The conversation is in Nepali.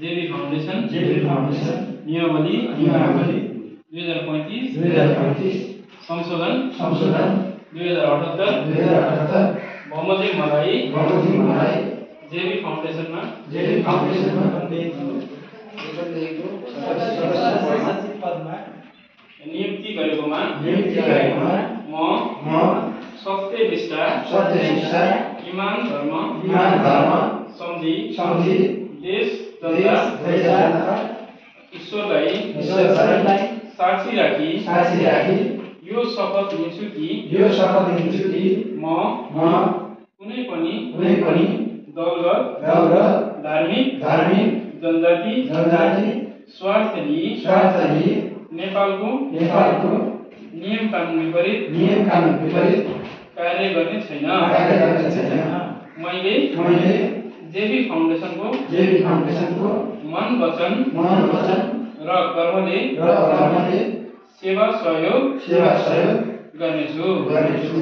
जेबी फाउन्डेसन नियमावली 2035 संशोधन 2078 बमोजिम मलाई जेबी फाउन्डेसनमा नियुक्ति गरेकोमा म सत्यनिष्ठा इमान धर्म सम्झी देश जनता ईश्वरलाई साक्षी राखी यो शपथ लिन्छु कि म कुनै पनि दलगत धार्मिक जनजाति स्वार्थ लिई नेपालको नियम कानुन विपरीत कार्य गर्ने छैन। मैले जेबी फाउन्डेसनको मन वचन र कर्मले सेवा सहयोग गर्नेछु।